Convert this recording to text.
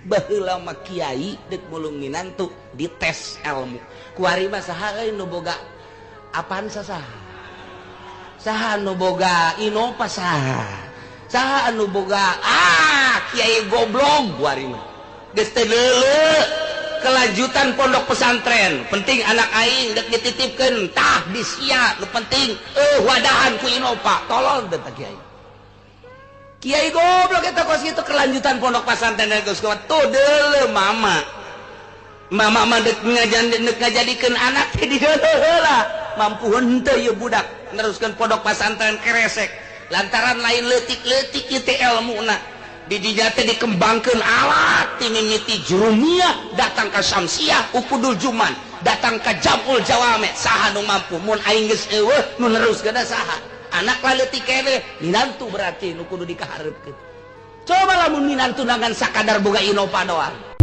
Baheula mah kiai dek mulung minantu dites ilmu. Kuari mah saha euy nu boga Avanza, saha? Saha nu boga Innova, saha? Saha anu boga? Ah, kiai goblok kuari mah. Geus teu kelanjutan pondok pesantren. Penting anak aing dek dititipkeun tah di sia, nu penting wadahan ku Innova. Tolol teh kiai. Kiai goblok eta kos kitu. Kelanjutan pondok pesantren geus tuh deuleu mama. Mama mah dek ngajan, dek ngajadikeun anak teh di heula mampu henteu ieu budak neruskeun pondok pesantren keresek, lantaran lain leutik-leutik ieu teh elmuna. Di dinya teh dikembangkeun alat ti mimiti Jurumiyah datang ka Syamsiah, Uqudul Juman, datang ka Jamul Jawame. Saha nu mampu mun aing geus eueuh, nu neruskeun saha? Anak lah leutik keneh, minantu berarti nu kudu dikahareupkeun. Coba lamun minantu nangan sakadar boga Innova doang.